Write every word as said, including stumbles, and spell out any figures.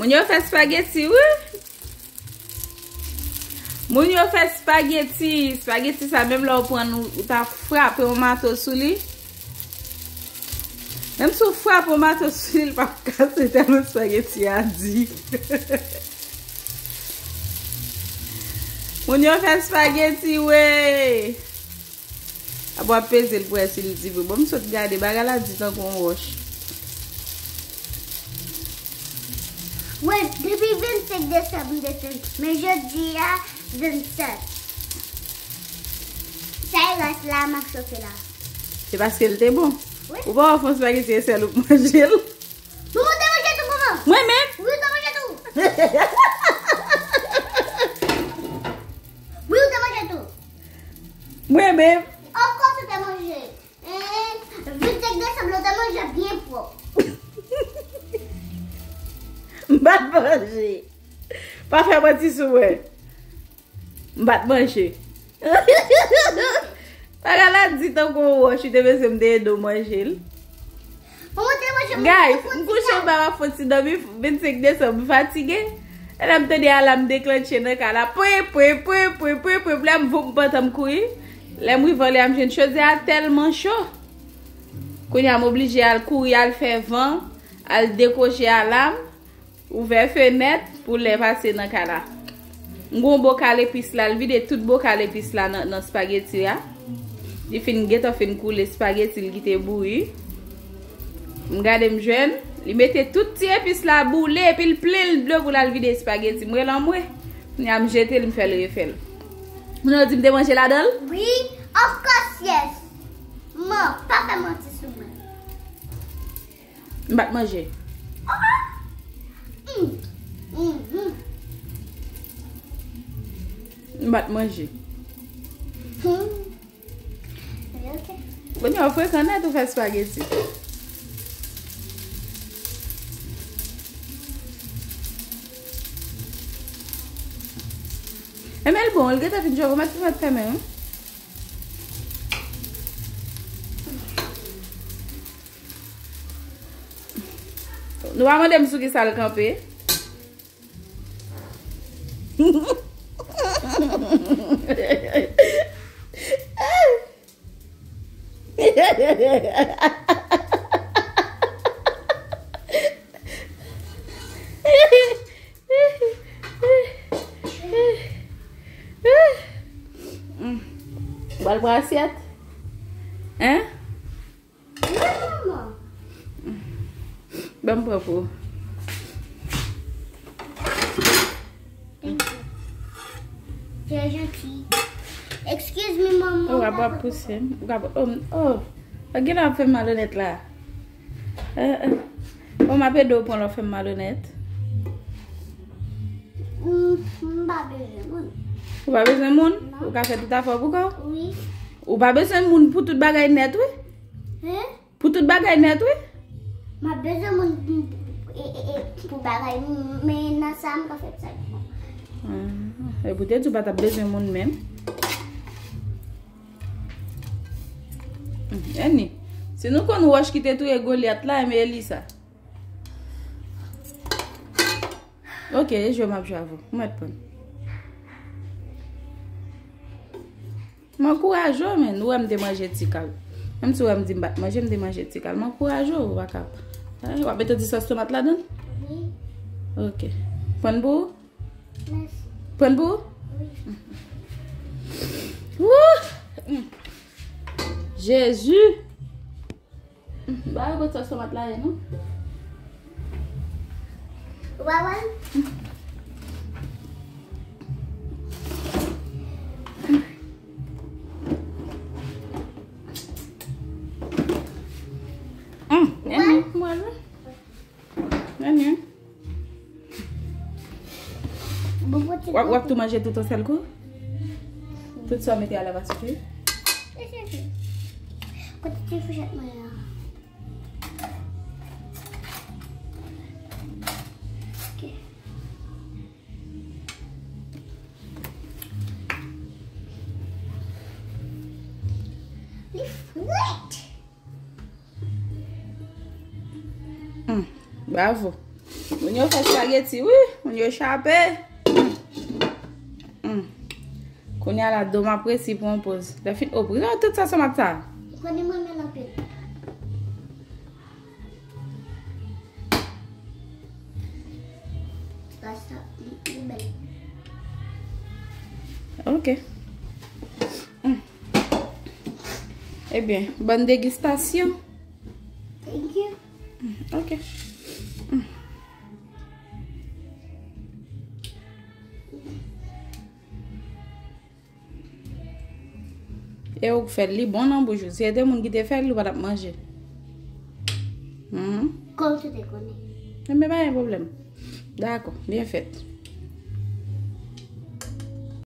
Moun yo fè spageti, wi. Moun yo fè spageti. Spageti sa, menm lè w pran, ou, ou ta frape yon mato sou li. Menm si w frape yon mato sou li, l p ap kase tèlman spageti a di. Moun yo fè spageti, wi. Apre w ap peze l pou wè si l di vre. Bon, m sot gade, bagay la di tankou yon wòch. Mwen, depi vennsenk desanm, m te fè l. Men jodi a, vennsèt. Sa e rès la, m ap chofe la. Se paske l te bon. Wi. Ou pa wè fon spageti e sèl ou k manje l. Manman, ou te manje tou, manman? Mwen menm? Wi, ou te manje tou. Wi, ou te manje tou. Mwen menm? Of course ou te manje. Eh, vennsenk desanm la, ou te manje byen pwòp. M pa t manje. Pa fè manti sou mwen. M pa t manje. Bagay la di tankou yon wòch, ou te bezwen m te ede w manje l. Manman te manje. Guys, m kouche anba, m ap fè ti dòmi, vennsenk desanm, m fatige. E lè m tande alam deklannche nan kay la, pwe, pwe, pwe, pwe, pwe, pwe, lè m voup, m pantan m kouri. Lè m rive anlè a, m jwenn chodyè a tèlman cho. Kounye a, m oblije al kouri, al fè van, al dekwoche alam. Ouvè fenèt pou lè pase nan kay la. M gon bokal epis la, l vide tout bokal epis la nan, nan spageti a. Li fin gentan fin koule spageti, l kite bouyi. M gade m jwenn, li mete tout ti epis la boule, epi l plen l dlo pou l al vide spageti. M rele anmwe. Kounye a m jete l, m fè l refè l. Moun yo di m te manje ladan l? Wi, of course, yes. Man, pa fè manti sou mwen. M pa t manje. M pa t manje. Kounye a w frekan nèt ou fè spageti. Enben l bon, l gentan fin chofe, mèt, mèt fèmen, wi. Nou pa mande m sou ki sa l kanpe. Bal pran asyèt? Hein? Wi, manman. Ban m pran pou ou. Thank you. Très gentil. Excuse me, manman. Oh, w ap, w ap pouse m. Ou ka, oh, oh. Ou gen lè w ap fè m malonèt la. Eh, eh. Bon, m ap ede w pran lè w fè m malonèt. Mm, m pa bezwen moun. Ou pa bezwen moun? Non. Ou ka fè tout afè w pou kò w? Wi. Ou pa bezwen moun pou tout bagay nèt, wi. Hein? Pou tout bagay nèt, wi. M ap bezwen moun pou, e, e, e, pou bagay, men nan sa, m pa fè sa. Ah, epi w te di w pa t ap bezwen moun menm. Hmm, Annie, si nou konn wòch ki te touye Golyat la, enben e li sa. Ok, e jwe m ap jwe avè w. Ou mèt pran. M ankouraje w, men. Ou wè m te manje ti kal. Menm si w wè m di m pa t manje, m te manje ti kal. M ankouraje w, ou pa ka. Eh, w ap mete ti sòs tomat ladan l? Wi. Ok. Pran pou ou? Mèsi. Pran pou ou? Wi. Wouh! Jezi! Ba yo kot sòs tomat la ye, non? Ou pa wè l? Hum, ou wè l? Anyen. W ap, w ap tou manje tout yon sèl kou? Tout sa w mete a la va sifi? Kote ti fouchèt mwen an? Ok. Li frèt. Hmm, bravo. Moun yo fè spageti, wi. Moun yo chape. Mm. Mm. Kounye a la, do m ap resi pou yon poz. Lè fin, oh, gade tout sa sou mat sa. Konnen mwen men anpil. Pasta, li, li bèl. Ok. Mm. Ebyen, bòn degistasyon. Thank you. Mm, ok. Mm. E ou k fè l, li bon nan bouch ou. Si se te moun ki te fè l, ou pa t ap manje. Mhm. Kòm ou te konnen. Men pa gen pwoblèm. Dakò, byen fèt.